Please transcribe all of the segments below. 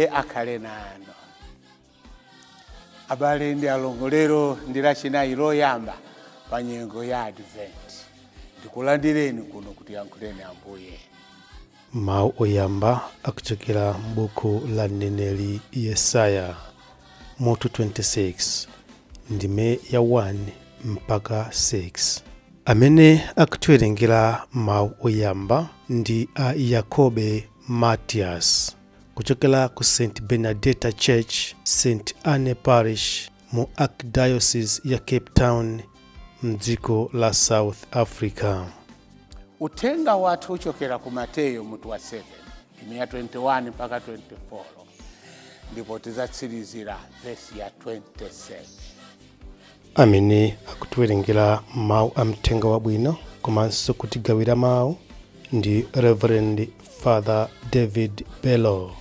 Ambuye akhale nanu. Abale ndi alongo, lero ndi Lachinayi loyamba pa nyengo ya Advent. Ndikulandireni kuno kuti yankhuleni Ambuye. Mawu oyamba akuchokera m'buku la mneneri Yesaya, mutu 26, ndime ya 1 mpaka 6. Amene akutiwerengera mawu oyamba ndi a Yakobe Matias kuchokera ku St Bernadetta Church, St Anne Parish mu Archdiocese ya Cape Town mdziko la South Africa. Uthenga wathu uchokera ku Mateyo mutu wa 7, ndime ya 21 mpaka 24, ndipo tidzatsirizira vesi ya 27. Amene akutiwerengera mawu a mthenga wabwino komanso kutigawira mawu ndi Reverend Father David Bello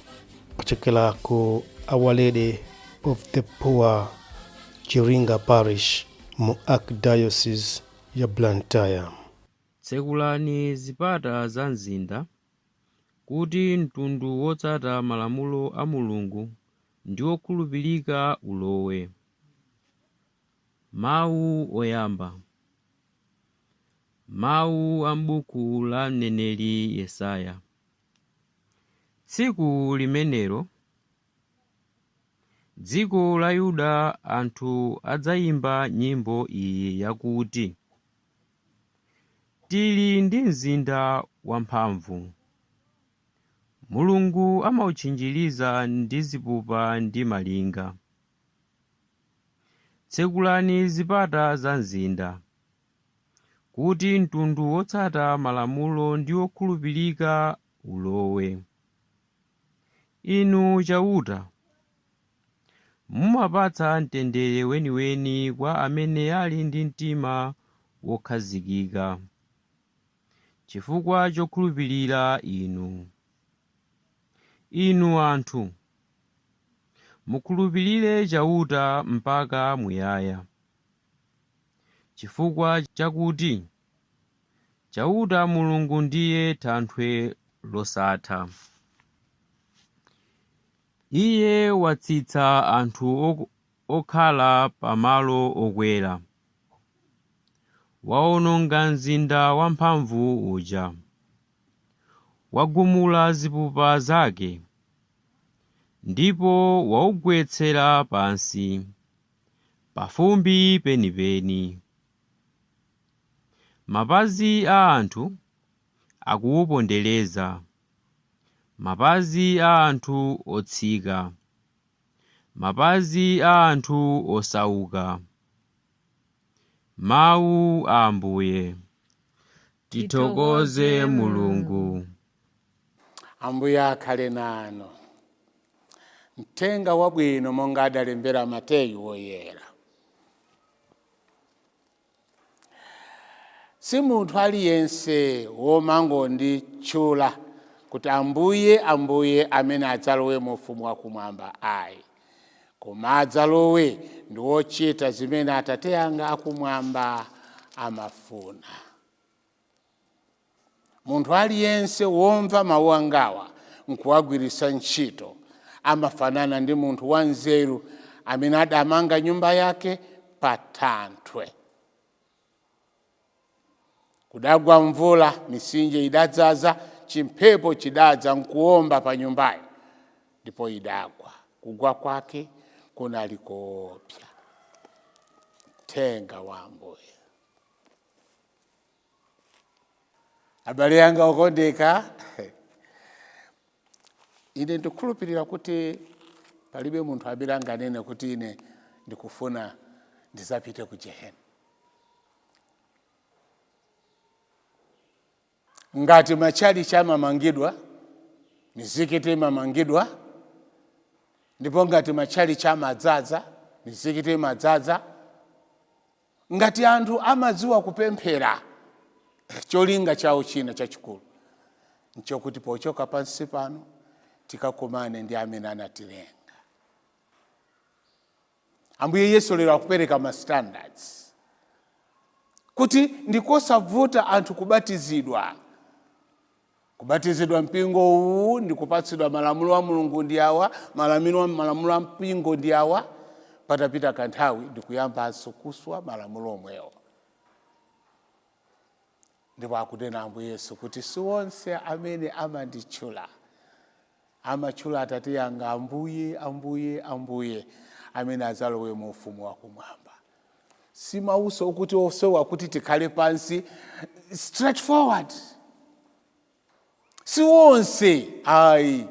kuchokera ku Our Lady of the Poor, Chiringa Parish mu Archdiocese ya Blantyre. Tsekulani zipata za mzinda, kuti mtundu wotsata malamulo a Mulungu ndi wokhulupirika ulowe. Mawu oyamba. Mawu a m'buku la mneneri Yesaya. Tsiku limenelo, dziko la Yuda anthu adzayimba nyimbo iyi yakuti, tili ndi mzinda wamphamvu. Mulungu amawutchinjiriza ndi zipupa ndi malinga. Tsekulani zipata za mzinda, kuti mtundu wotsata malamulo ndi wokhulupirika ulowe. Inu Chauta, mumapatsa mtendere weniweni kwa amene ali ndi mtima wokhazikika, chifukwa chokhulupirira inu. Inu anthu, mukhulupirire Chauta mpaka muyaya, chifukwa chakuti Chauta Mulungu ndiye thanthwe losatha. Iye watsitsa anthu okhala pamalo okwera, waononga mzinda wamphamvu uja, wagumula zipupa zake, ndipo waugwetsera pansi, pafumbi penipeni. Mapazi a anthu akuwupondereza, mapazi a anthu otsika, mapazi a anthu osauka. Mawu a Ambuye. Tithokoze Mulungu. Ambuye akhale nanu. Mthenga wabwino monga adalembera Mateyu woyera. Si munthu aliyense womangonditchula kuti Ambuye, Ambuye amene adzalowe mu ufumu wakumwamba ayi, koma adzalowe ndi wochita zimene Atate anga akumwamba amafuna. Munthu aliyense womva mawu angawa nkuwagwiritsa ntchito amafanana ndi munthu wanzeru amene adamanga nyumba yake pa thanthwe. Kudagwa mvula, mitsinje idadzaza, chimphepo chidadza nkuomba pa nyumbayo, ndipo idagwa. Kugwa kwake kunali koopsa. Mthenga wa Ambuye. Abale anga okondeka, ine ndikukhulupirira kuti palibe munthu amene anganene kuti ine ndikufuna ndizapite ku jehena. Ngati matchalichi amamangidwa, mizikiti imamangidwa, ndipo ngati matchalichi amadzaza, mizikiti imadzaza, ngati anthu amadziwa kupemphera, cholinga chawo china chachikulu nchokuti pochoka pansi pano tikakumane ndi amene anatilenga. Ambuye Yesu lero akupereka ma standards kuti ndikosavuta anthu kubatizidwa, Kubatizidwa mpingo uwu ndi kupatsidwa malamulo a Mulungu ndi awa, malamulo a mpingo ndi awa. Patapita kanthawi ndikuyambanso kuswa malamulo omwewo. Ndipo akunena Ambuye Yesu kuti si onse amene amanditchula, amatchula Atate yanga Ambuye, Ambuye, Ambuye, amene adzalowe mu ufumu wakumwamba. Si mawuso okuti osowa kuti tikhale pansi, straightforward. Si onse ayi,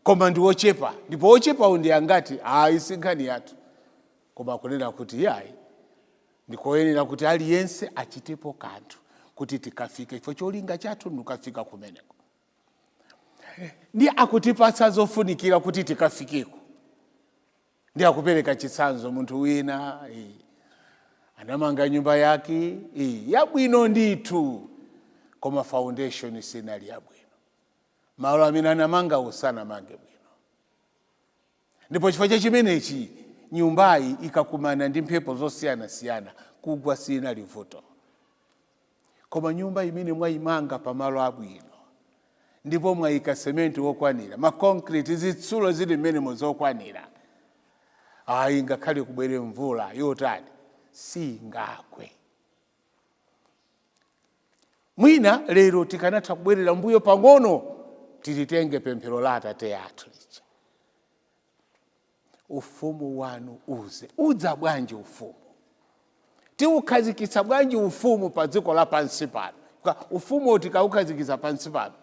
koma ndi ochepa. Ndipo ochepawo ndi angati? Ayi, si nkhani yathu, koma kunena kuti yayi, ndikoyenera kuti aliyense achitepo kanthu kuti tikafike, chifukwa cholinga chathu ndikukafika kumeneko. Ndi akutipatsa zofunikira kuti tikafikeko. Ndi akupereka chitsanzo: munthu wina anamanga nyumba yake yabwino ndithu, koma foundation sinali yabwino. Malo amene anamangawo sanamange bwino, ndipo chifukwa cha chimenechi nyumbayi ikakumana ndi mphepo zosiyanasiyana, kugwa sinali vuto. Koma nyumba imene mwayimanga pamalo abwino, ndipo mwayika sementi wokwanira, ma concrete, zitsulo zili mmenemo zokwanira, ayi, ngakhale kubwere mvula yotani, singagwe. Mwina lero tikanatha kubwerera mbuyo pang'ono, tilitenge pemphero la Atate athu lija: "Ufumu wanu uze." Udza bwanji ufumu? Tiukhazikitsa bwanji ufumu pa dziko lapansi pano? Ufumu tikaukhazikitsa pansi pano,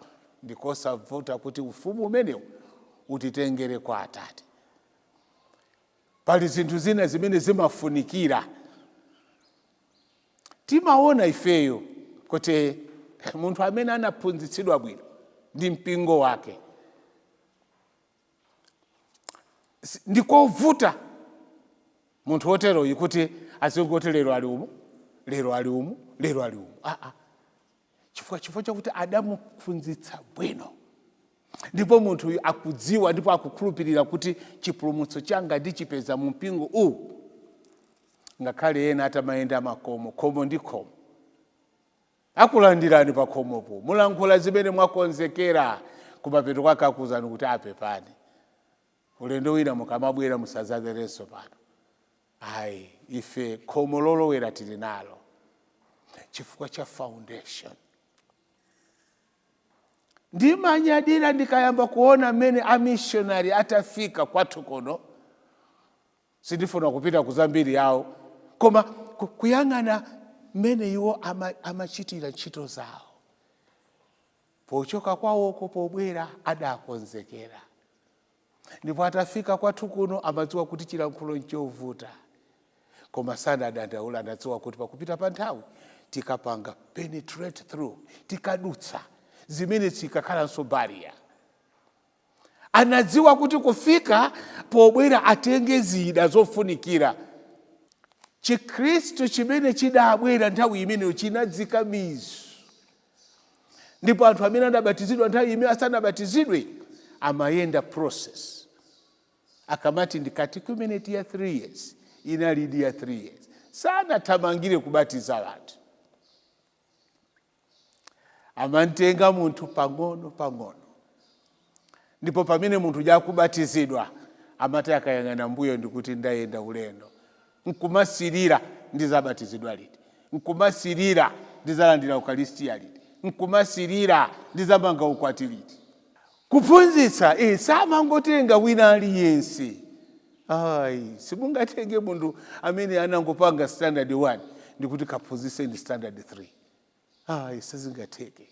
ndikosavuta kuti ufumu umenewu utitengere kwa Atate. Pali zinthu zina zimene zimafunikira. Timaona ifeyo kuti munthu amene anaphunzitsidwa bwino ndi mpingo wake, ndikovuta munthu woteroyi kuti azingoti lero ali umu, lero ali umu, lero ali umu. Aa, chifukwa chakuti adamuphunzitsa bwino, ndipo munthuyu akudziwa ndipo akukhulupirira kuti chipulumutso changa ndichipeza mu mpingo uwu. Ngakhale ena atamayenda makomo, khomo ndi khomo, akulandirani pa khomopo, mulankhula zimene mwakonzekera, kumapeto kwake akuwuzani kuti apepani, ulendo wina mukamabwera musadzaterenso pano. Ayi, ife khomo lolowera tili nalo chifukwa cha foundation. Ndimanyadira ndikayamba kuona mmene amishonari atafika kwathu kuno. Sindifuna kupita kuzambiri yawo, koma kuyang'ana mmene iwo amachitira ntchito zawo pochoka kwawoko, pobwera adakonzekera, ndipo atafika kwathu kuno amadziwa kuti chilankhulo nchovuta, koma sanadandaula. Anadziwa kuti pakupita pa nthawi tikapanga penetrate through, tikadutsa zimene zikakhalanso barrier. Anadziwa kuti kufika pobwera atenge zida zofunikira. Chikhristu chimene chidabwera nthawi imeneyo chinadzika mizu, ndipo anthu amene anabatizidwa nthawi imene asanabatizidwe amayenda process. Akamati ndi catechumenate ya 3 years, inalidi ya 3 years. Sanathamangire kubatiza anthu, amantenga munthu pang'ono pang'ono. Ndipo pamene munthu jakubatizidwa, amati akayang'ana mbuyo ndikuti ndayenda ulendo, nkumasirira ndizabatizidwa liti, nkumasirira ndizalandira ukaristiya liti, nkumasirira ndizamanga ukwati liti. Kuphunzitsa samangotenga wina aliyense ayi. Simungatenge munthu amene anangopanga standard 1 ndikuti kaphunzitseni standard 3. Ayi, sizingatheke.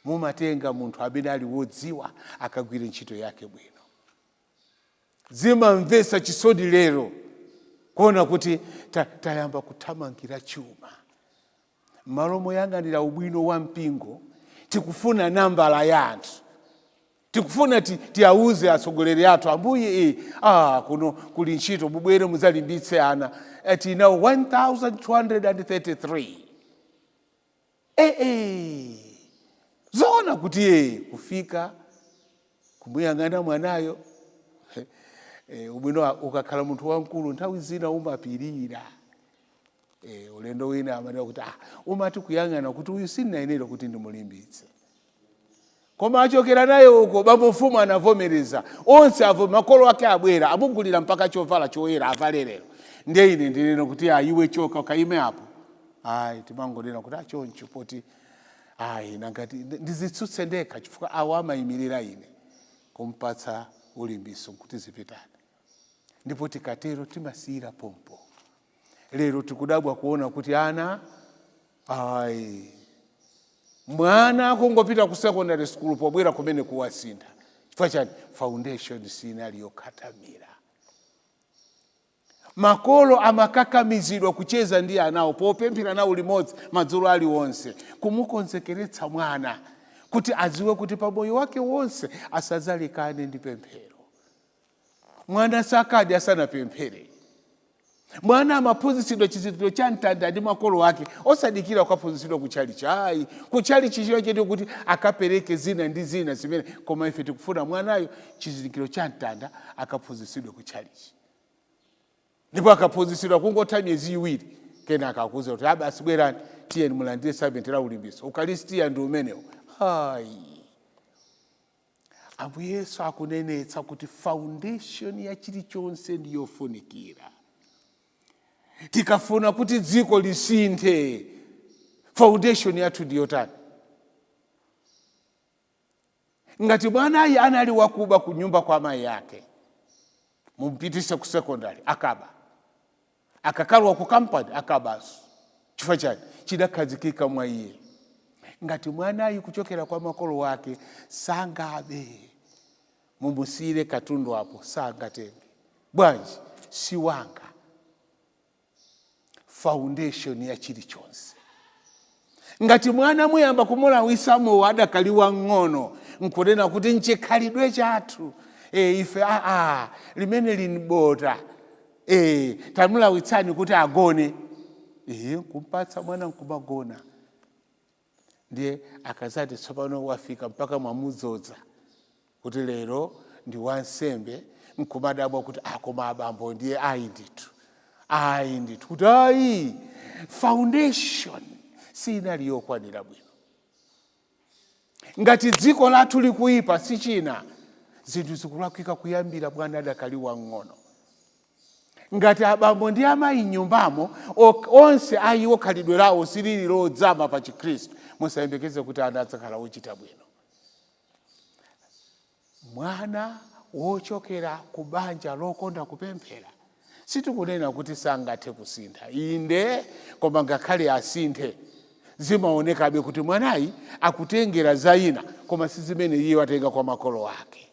Mumatenga munthu amene ali wodziwa, akagwire ntchito yake bwino. Zimamvetsa chisoni lero kuona kuti tayamba kuthamangira chuma m'malo moyang'anira ubwino wa mpingo. Tikufuna nambala ya anthu, tikufuna tiauze atsogoleri athu, "Ambuye, kuno kuli ntchito, mubwere mudzalimbitse ana." Tinawo 1233. Zoona kuti kufika kumuyang'ana mwanayo, ubwino ukakhala munthu wamkulu nthawi zina umapirira. Ulendo wina amanena kuti umati kuyang'ana kuti uyu sindinayenera kuti ndimulimbitse. Koma achokera naye uko, bambo mfumu anavomereza, onse avo makolo ake abwera, amugulira mpaka chovala choyera avale lero. Ndiye ine ndinena kuti ayiwe, choka ukaime apo. Ayi, timangonena kuti achoncho poti ayi, nangati ndizitsutse ndekha chifukwa awo amayimirira ine, kumpatsa ulimbiso kuti zipitani. Ndipo tikatero timasiyira pompo. Lero tikudabwa kuona kuti ana ayi, mwana akungopita ku secondary school, pobwera kumene kuwasintha. Chifukwa chani? Foundation sinali yokhatamira. Makolo amakakamizidwa kucheza ndi anawo popemphera nawo limodzi madzulo aliwonse, kumukonzekeretsa mwana kuti adziwe kuti pamoyo wake wonse asadzalekane ndi pemphero. Mwana sakadya asanapemphere. Mwana amaphunzitsidwa chizindikiro cha mtanda ndi makolo ake, osadikira kukaphunzitsidwa kutchalichi ayi. Kutchalichi chiyo chetu kuti akapereke zina ndi zina zimene, koma ife tikufuna mwanayo chizindikiro cha mtanda akaphunzitsidwe kutchalichi. Ndipo akaphunzitsidwa, kungotha miyezi 2, kenaka akuuza kuti abasi, bwerani, tiyeni mulandire sakramenti la ulimbiso, ukalistiya ndi umenewo. Ayi, Ambuye Yesu akunenetsa kuti foundation ya chilichonse ndi yofunikira. Tikafuna kuti dziko lisinthe, foundation yathu ndi yotani? Ngati mwanayi anali wakuba ku nyumba kwa amayi ake, mumupitise ku secondary, akaba. Akakalowa ku kampani, akabanso. Chifukwa chani? Chidakhazikika mwa iye. Ngati mwanayi kuchokera kwa makolo ake sangabe, mumusiyire katundu apo, sangatenge. Bwanji? Si wanga. Foundation ya chilichonse. Ngati mwana muyamba kumulawisa mowa adakali wang'ono, nkunena kuti nchikhalidwe chathu ife, aa, limene linibota, tamulawitsani kuti agone, kumpatsa mwana nkumagona. Ndiye akazati tsopano wafika mpaka mwamudzodza kuti lero ndi wansembe, nkumadabwa kuti akoma abambo ndiye ayi ndithu, ayi ndithu, kuti ayi, foundation sinali yokwanira bwino. Ngati dziko lathu likuyipa, si china, zinthu zikulakwika kuyambira mwana adakali wang'ono. Ngati abambo ndi amayi nyumbamo onse ayiwo khalidwe lawo silili lodzama pa Chikhristu, musayembekeze kuti ana adzakhala ochita bwino. Mwana wochokera ku banja lokonda kupemphera, sitikunena kuti sangathe kusintha, inde, koma ngakhale asinthe, zimaonekabe kuti mwanayi akutengera za ina, koma si zimene iye watenga kwa makolo ake.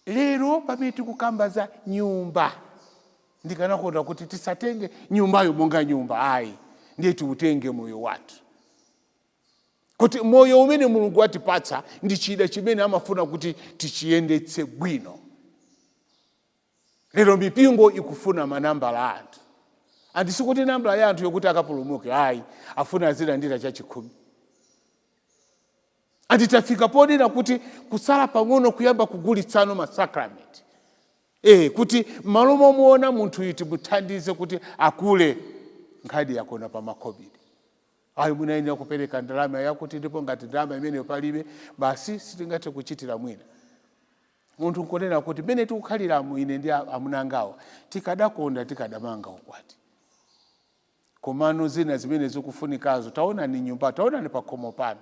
Lero pamene tikukamba za nyumba, ndikanakonda kuti tisatenge nyumbayo monga nyumba ayi, ndiye tiutenge moyo wathu, kuti moyo umene Mulungu watipatsa ndi chida chimene amafuna kuti tichiyendetse bwino. Lero mipingo ikufuna manambala a anthu, andisikuti nambala ya anthu yokuti akapulumuke ayi, afuna azilandira chachikhumi. Anditafika ponena kuti kusala pang'ono kuyamba kugulitsano masakramenti, kuti m'malo momuona munthu iti muthandize kuti akule, nkhani yakona pa makhobidi. Ayi, munayenera kupereka ndalama yakuti, ndipo ngati ndalama imeneyo palibe, basi sitingathe kuchitira mwina. Munthu nkunena kuti mmene tikukhaliramo ine ndi amunangawa, tikadakonda tikadamanga ukwati, komano zina zimene zikufunikazo, taonani nyumba, taonani pakhomo pano,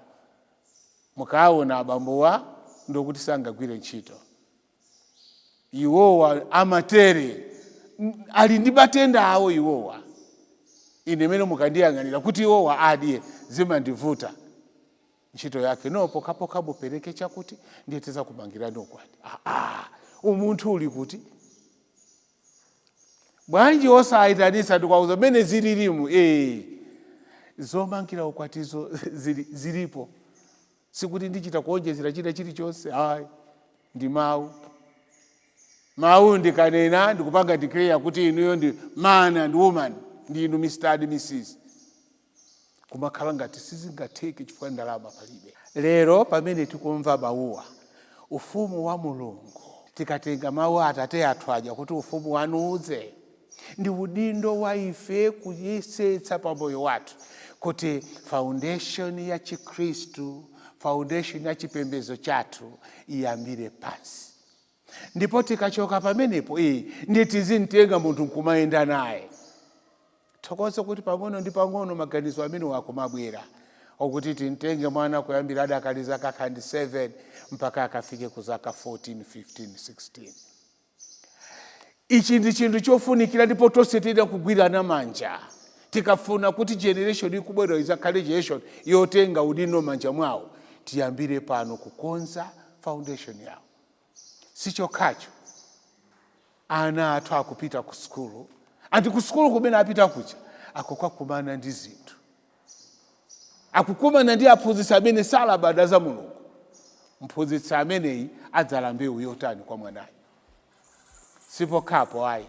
mukaona abambowa ndokuti sangagwire ntchito, iwowa amatere, ali ndi matenda awo iwowa. Ine mene mukandiyang'anira kuti iwowa adye zimandivuta, ntchito yake no, pokhapokha mupereke chakuti ndiye tizakumangirani ukwati. Aa, umunthu uli kuti bwanji? Osayitanitsa ndikwakuza mmene zililimu, zomangira ukwatizo zilipo, sikuti ndichita kuonjezera china chilichonse ayi, ndi mawu. Mawu ndikanena, ndikupanga declare kuti inuyo ndi man and woman, ndi inu Mr and Mrs. Kumakhala ngati sizingatheke chifukwa ndalama palibe. Lero pamene tikumva mawuwa, ufumu wa Mulungu, tikatenga mawu a Atate athu aja kuti ufumu wanu udze, ndi udindo wa ife kuyesetsa pamoyo wathu kuti foundation ya Chikhristu, Foundation ya chipembedzo chathu iyambire pansi, ndipo tikachoka pamenepo, ndiye tizimtenga munthu nkumayenda naye. Thokoze kuti pang'ono ndi pang'ono maganizo amene akumabwera okuti timtenge mwana kuyambira adakali zaka khandi 7 mpaka akafike ku zaka 14, 15, 16. Ichi ndi chinthu chofunikira, ndipo tonse tiyenda kugwirana manja tikafuna kuti generation ikubwera izakhale generation yotenga udindo manja mwawo. Tiyambire pano kukonza foundation yawo. Sichokhacho, ana athu akupita ku sukulu, anti ku sukulu kumene apita kuja akukakumana ndi zinthu, akukumana ndi aphunzitsi amene salabada za Mulungu. Mphunzitsi ameneyi adzala mbewu yotani kwa mwanayo? Sipokhapo ayi,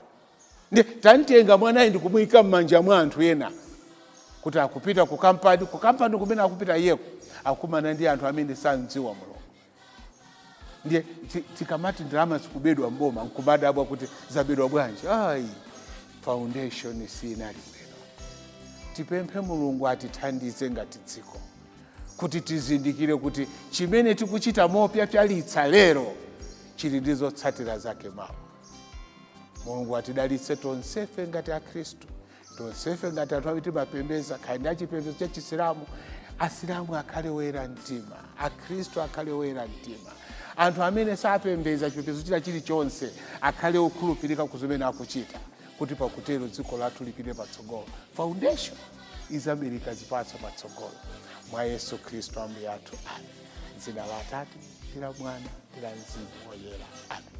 ndi tamtenga mwanayi ndikumuyika m'manja mwa anthu ena kuti akupita ku kampani. Ku kampani kumene akupita iyeko akukumana ndi anthu amene samdziwa Mulungu. Ndiye tikamati ndalama zikubedwa mboma, nkumadabwa kuti zabedwa bwanji? Ayi, foundation sinali bwino. Tipemphe Mulungu atithandize ngati dziko kuti tizindikire kuti chimene tikuchita mopyapyalitsa lero chili ndi zotsatira zake mawa. Mulungu atidalitse tonsefe ngati Akhristu, tonsefe ngati anthu amene timapembedza, kaya ndi achipembedzo cha Chisilamu. Asilamu akhale woyera mtima, Akhristu akhale woyera mtima, anthu amene sapembedza chipembedzo china chilichonse akhale okhulupirika ku zimene akuchita, kuti pakutero dziko lathu lipite patsogolo. Foundation izabereka zipatso patsogolo. Mwa Yesu Khristu Ambuye athu, amen. Dzina la Atate ndi la Mwana ndi la Mzimu Woyera, amen.